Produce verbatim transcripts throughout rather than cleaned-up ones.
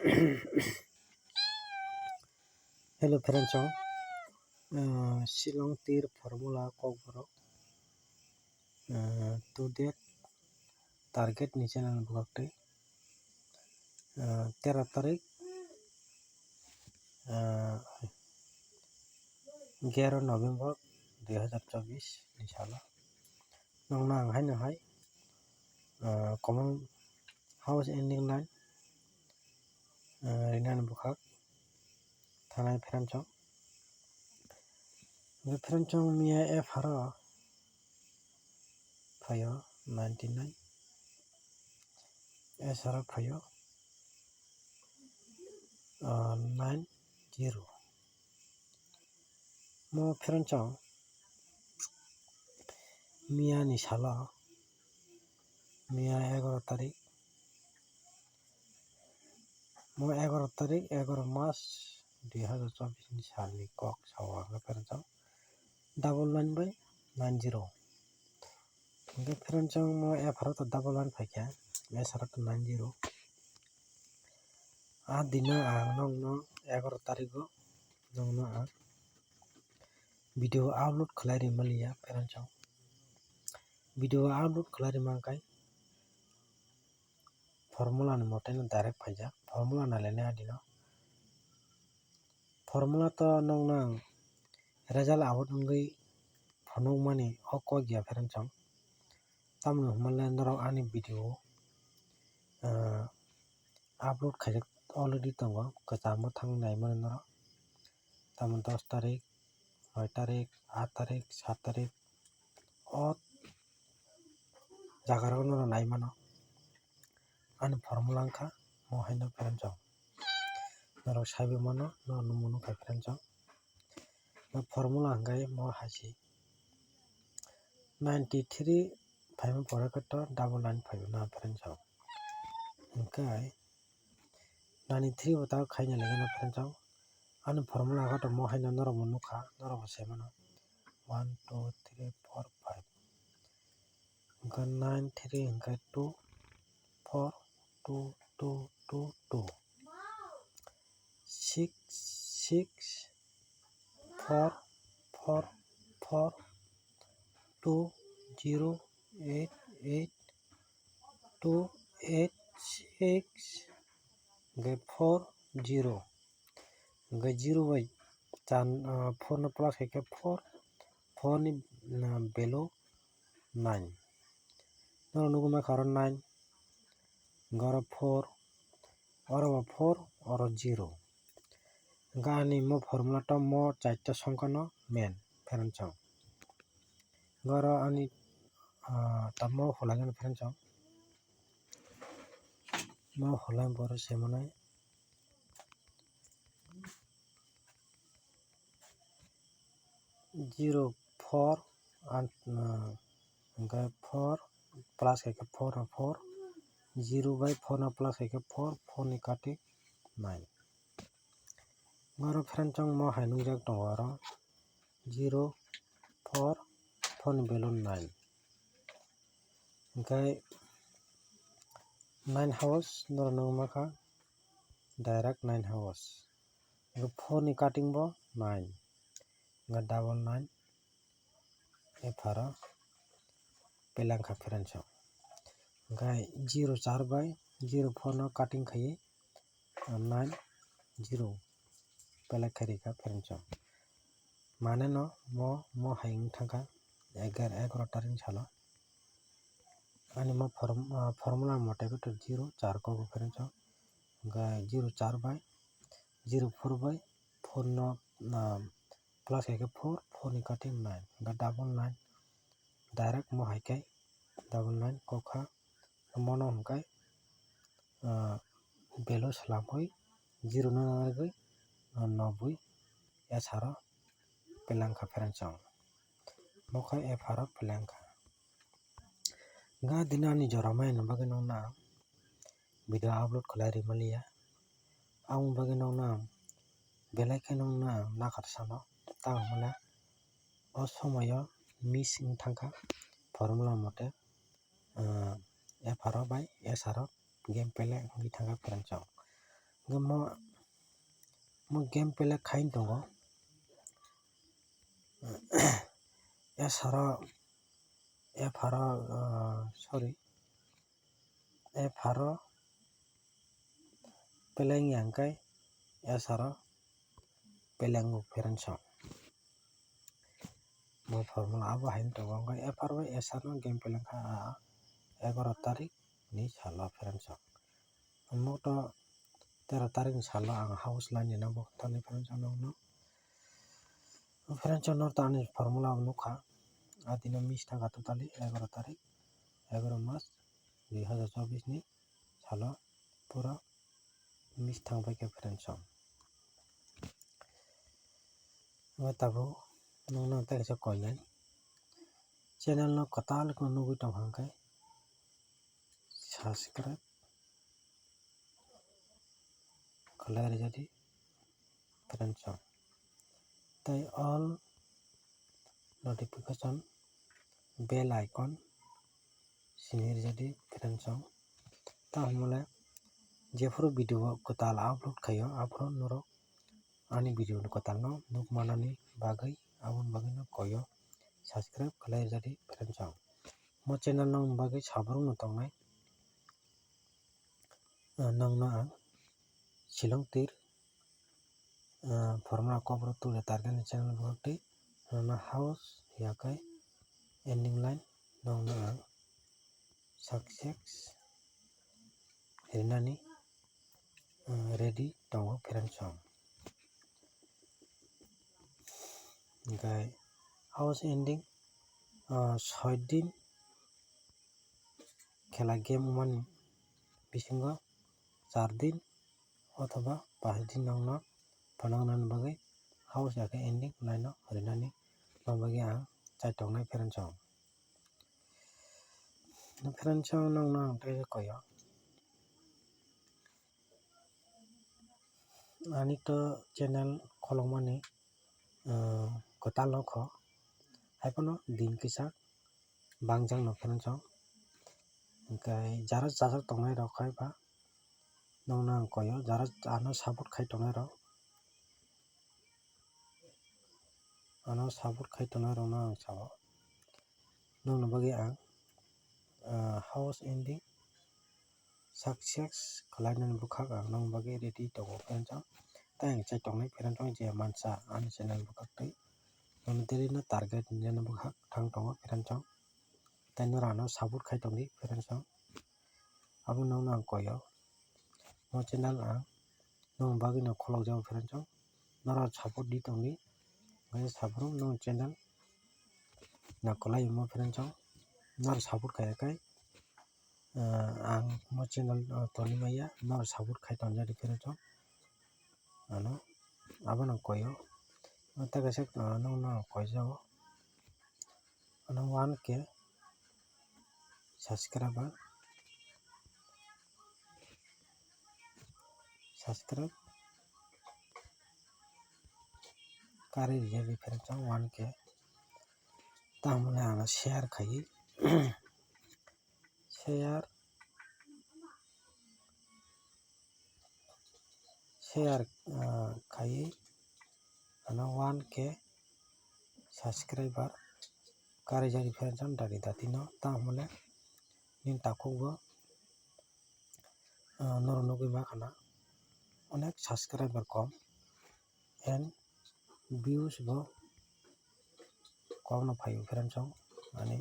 Hello friends, uh, Shillong tir formula kokborok, uh, to that target ni channel bwkhaktwi, uh, tera tarik, uh, gero November dui hazar chobbish ni salo. Nokno ang haino hai, ah, common house ending line, ah, rinani bwkhak thanai friends. Hwnkhe friends, miya F R o phaio ninety nine, S R o phaio, ah, nine zero. Mo friends, miya ni salo, miya egaroh tarik, mo egaroh tarik, egaroh mas dui hazar chobbish ni salni kok sao ang friends, double nine bai nine zero. Hwnkhe friends, mo F R o to double nine phaikha, S R o to nine zero. A dino ang nokno egaroh tarigo nokno ang video upload khlai rimaliya friends. Video upload khlai rimankhe formula ni moteno direct phaijak, formula nailainai a dino. Formula to nokno ang result out wngwi phunukmani o kok ya friends. Tamoni hwnbahle norok ani video, ah, upload khaijak already tongo, kwcham bwthang naimani norok. Tamo dos tarik, noi tarik, aat tarik, saat tarik, o jaga rogo norok naimano. Ani formula wngkha mo haino friends. Norok saiwi mano, norok nukmano kha friends. Bo formula hwnkhe mo hai se ninety three phaima pore khe to double nine phaiwi na friends. Hwnkhe ninety three bo ta khaina laikheno friends. Ani formula khe to mo haino norok bo nukha, norok bo sai mano. One, two, three, four, five. Hwnkhe nine three hwnkhe two, four, two, two, two, two. Six, six, four, four, four, two, zero, eight, eight, two, eight, six, hwnkhe four, zero. Hwnkhe zero bai chan, ah, four no plus khaikhe four, four ni, ah, value nine. Norok nugwi mankha oro nine, hwnkhe oro four, oro bo four, oro zero. Hwnkhe ani mo formula to mo charta songkha no main friends. Hwnkhe oro ani, ah, tamo hwlai mano friends. Mo hwlai boro se manai. Zero four and, uh, hwnkhe four plus khaikhe four no four, zero bai four no plus khaikhe four, four ni cutting nine. Oro friends, chwng mo hai nukjak tongo oro zero four, four ni value nine. Hwnkhe nine house norok nukma kha, direct nine house. Hwnkhe four ni cutting bo nine. Hwnkhe double nine. Epharo peleng kha friends. Hwnkhe zero char bai zero four no cutting khaiwi nine zero pelek khe rikha friends. Mane no mo, mo hai wng thangkha egar-, egaroh tarik ni salo. Ani mo form-, ah, formula mote khe to zero char kok friends. Hwnkhe zero char bai zero four bai four no, ah, plus khaikhe four, four ni cutting nine, hwnkhe double nine, direct mo hai khe double nine kok kha. Mono hwnkhe, ah, value swlamwi zero no narwgwi, ah, nobwi S R o peleng kha friends. Bo khe F R o peleng kha. Ga dini ani jora mai no bagwi nokna video upload khlai rimaliya. Aboni bagwi nokno ang belai khe nokno ang nakhar sano, tamo hwnle o somoyo miss wng thangkha formula mote, ah, F R o bai S R o game pele wngwi thangkha friends. Hwnkhe mo, mo game play khaina tongo. Esaro, epharo, ah, sorry, epharo play wngya hwnkhe esaro play wngo friends rok. Bo formula abo hai wng tongo, hwnkhe epharo bai esaro game play wngkha ah, egaroh tarik ni salo friends rok. Omo to tero tarik ni salo ang house line ni nang bo thani friends rok nokno. Friends rok nokno to ani formula bo nukha. A dino miss thangkha totally egaroh tarik, egaroh mas dui hazar chobbish ni salo pura miss thangbaikha friends rok. Omo tabuk nokno tei kaisa koinai channel no kwtal khe nugwi tongkha hwnkhe subscribe khlai rwjadi friends rok, tei all notification bell icon sini rwjadi friends rok. Tamo le jephuru video kwtal upload khaio, aphuru norok ani video ni kwtal no nuk manani bagwi, aboni bagwi no koio subscribe khlai rwjadi friends rok. Mo channel no bagwi sabrung no tongnai. Ah, nokno ang Shillong tir, ah, formula kobro tule target ni channel bwkhak twi, nokno house ya khe ending line nokno ang success rinani, ah, ready tongo friends rok. Hwnkhe house ending, ah, soi din khela game wngmani bisingo char din othoba pash din nokno phanangnani bagwi house ya khe ending line no rinani bagwi ang chai tongnai friends rok. Friends rok nokno ang tei koyo. Ani to channel kholokmani, ah, kwtal no kho, haiphano din kisa bangjak no friends rok. Hwnkhe jara chajak tongnai rok khai ba nokno ang koyo, jara ano support khai tongnai rok, ano support khai tongnai rokno ang sao. Nokni bagwi ang, ah, house ending success khlainani bwkhak ang nokni bagwi ready tongo friends rok. Tei ang chai tongnai friends rok je mansa ani channel bwkhak tei nokni daily no target nini bwkhak thang tongo friends rok. Tei norok ano support khai tongdi friends rok. Abo nokno ang koyo. O channel ang nokni bagwi no kholokjago friends rok. Norok support di tongdi. Hwnkhe sabrok nokni channel nakolai omo friends rok. Norok support khaiya khai, ah, ang mo channel, ah, toni maya norok support khai tonjadi friends rok. Ano abono koyo. Tei kaisa, ah, nokno koijago. Ano one K subscriber, subscribe kari rwya bi friends rok one K. Tamoni ano share khaiwi, share, share, ah, khaiwi ano one K subscriber kari jani friends rok dagi dati no. Tamoni nini takhuk bo, ah, norok nugwi mankha na onek subscriber kom and views bo kokno phaio friends rok ani.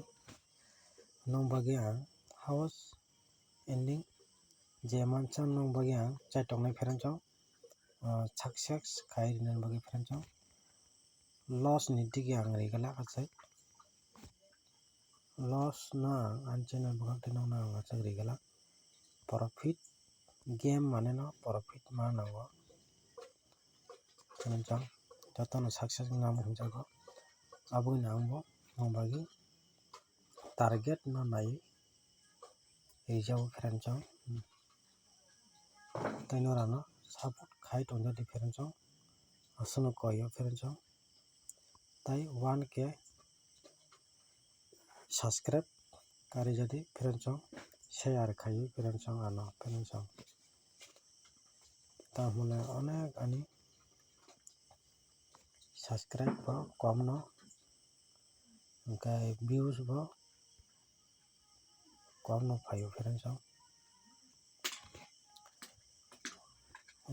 Nokni bagwi ang house ending je mansa nokni bagwi ang chai tongnai friends rok, ah, success khai rinani bagwi friends rok. Loss ni digi ang rigala achai. Loss no ang ani channel bwkhak twi nokno ang achak rigala. Profit game mane no profit ma nango. Hwnwi chwng jotono success wngna hinjago. Aboni ang bo nokni bagwi target no naiwi rijao friends rok. Tei norano support khai tonjadi friends rok. Aswkno koio friends rok. Tei one K subscribe kari jadi friends rok, share khaiwi friends rok ano friends rok. Tamoni onek ani subscribe bo kom no, hwnkhe views bo kom no phaio friends o.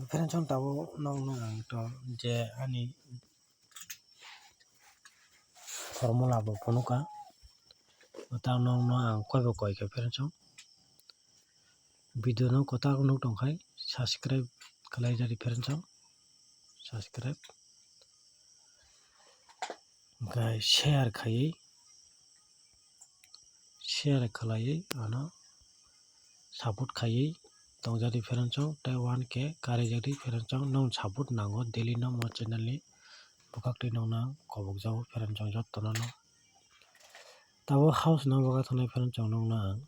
Friends o tabuk nokno ang to je ani formula bo phunukha. Tamo nokno ang koi bo koi kha friends o. Video no kwtal nuk tong khai subscribe khlai jari friends o. Subscribe. Hwnkhe share khaiwi, share khlaiwi ano support khaiwi tongjadi friends o, tei one K karijadi friends o, nwng support nango daily no mo channel ni bwkhak twi nwng nang kobokjago friends o jotono no. Tabuk house no bwkha thwngnai friends o nwng nang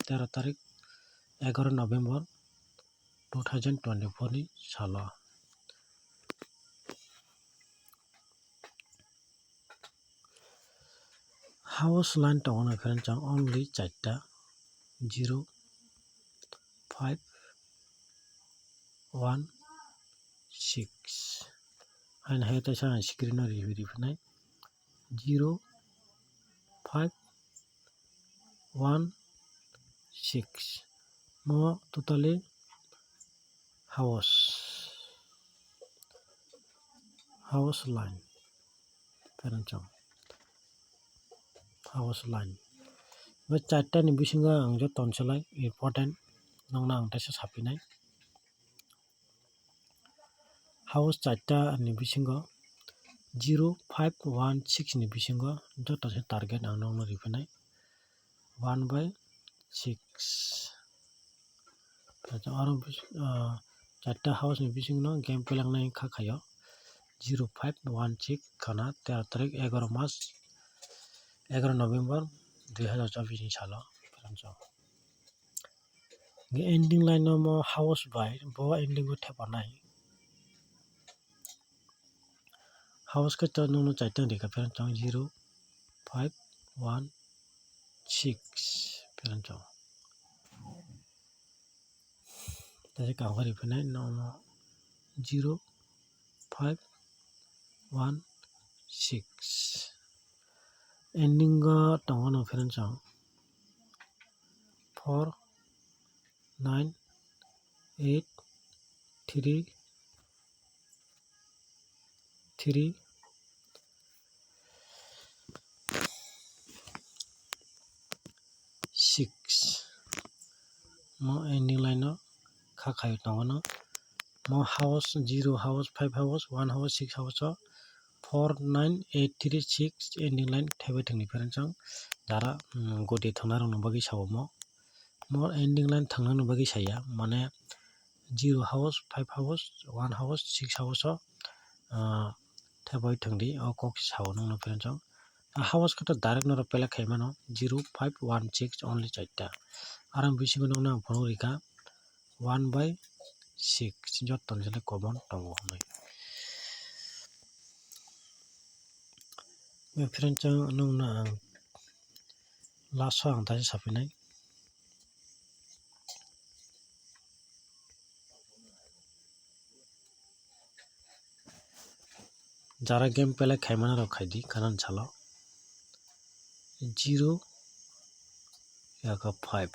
tero tarik egaroh November two thousand twenty-four ni salo. House line tongo na friends o only charta, zero, five, one, six. Haino hai teisa ang screen o rihwi riphinai, zero, five, one, six. Mo totally house, house line, friends o, house line. Bo charta ni bisingo ang joto tonselai important, nwng no ang teisa sapinai. House charta ni bisingo zero five one six ni bisingo joto se target ang nwng no riphinai, one by six. Aro bis-, ah, charta house ni bisingno game pelangnai kha khaio, zero five one six khana tero tarik egaroh mas, egaroh November dui hazar chobbish ni salo. Ending line no mo house bai bo ending o thepanai. House khe to nwngno charta rikha friends o, zero five one six friends o. Tei kaham khe riphinai nwngno zero five one six. Ending o tongo no friends o four nine eight three three six. Mo ending line o kha khaio tongo no. Mo house zero house, five house, one house, six house o four nine eight three six ending line thaibai thwngni pherensong dara, mm, godi thwngna rokni bagwi sao mo. Mo ending line thwngnani bagwi saya, mane zero house, five house, one house, six house o, ah, thaibai thwngdi, o kok se sao nokno pherensong. A house khe to direct norok pelek khai mano, zero five one six only charta. Aro bisingo nokno ang phunuk rikha one by six, joto ni jani common tongo hwnwi. Friends, nokno ang last o ang daisa saphinai. Jara game pelek khaimani rok khaidi, kanan salo zero yaka five.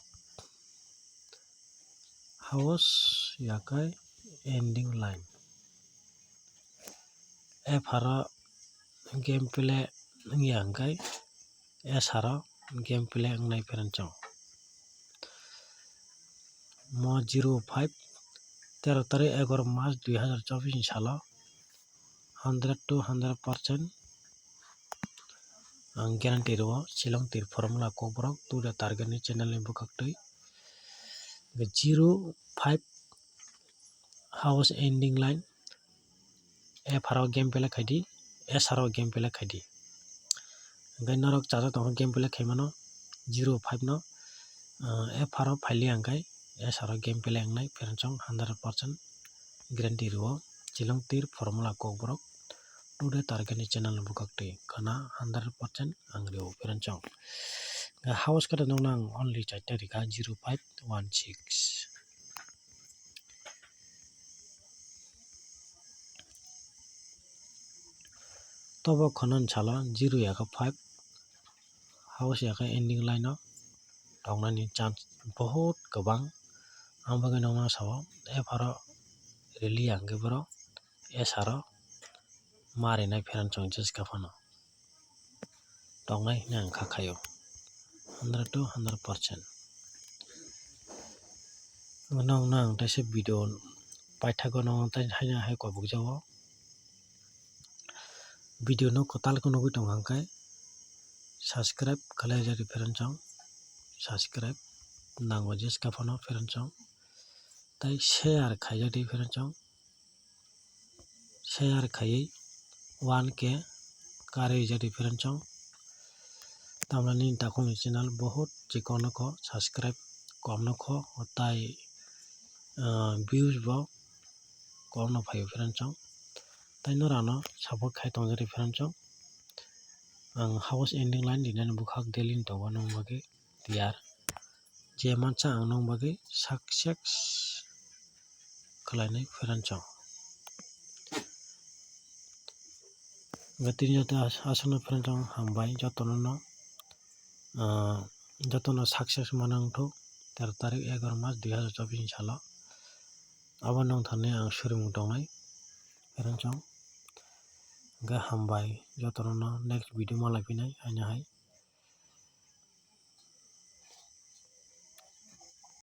House yakai ending line. F R o game play wngya hwnkhe S R o game play wngnai pherensong. Mo zero five, tero tarik egaroh mas dui hazar chobbish ni salo hundred to hundred percent ang guarantee rwo. Shillong tir formula kokborok two the target ni channel ni bwkhak twi zero five house ending line F R o game play khaidi, S R o game play khaidi. Hwnkhe norok chajakh tongkha game play khaimano zero five no, ah, F R o phailiya hwnkhe S R o game play wngnai pherensong hundred percent guarantee rwo. Shillong tir formula kokborok two the target ni channel ni bwkhak twi khana hundred percent ang rwo pherensong. House khe to nokno ang only charta rikha, zero five one six. Tobo khwnani salo zero ya khe five, house ya khe ending line o tongnani chance bahut kwbang. Ang bagwi nokno sao, epharo rili ang khe boro esaro ma rinai pheranchong jeska phano tongnai hwnwi ang kha khaio, hundred to hundred percent. Nokno ang teisa video paithago, nokno tei haino hai kobokjago. Video no kwtal khe nugwi tong hwnkhe subscribe khlai jadi pheranchong, subscribe nango jeska phano pheranchong, tei share khaijadi pheranchong, share khaiwi one K karwi jadi pheranchong. Tamni nini takhukni channel bahut chikon nokho, subscribe kom nokho, tai views bo kom no phaio pheranchong. Tai norano support khai tongjadi pheranchong. Ang house ending line rinani bwkhak daily ni tongo nokni bagwi tiyar. Je mansa ang nokni bagwi success khlainai pheranchong. Hwnkhe tini joto aswkno pheranchong hambai jotono no, jotono success manang thuk tero tarik egaroh mas dui hazar chobbish ni salo. Abo nongthani ang surimung tongnai pheranchong. Hwnkhe hambai jotono no next video malai phinai haino hai.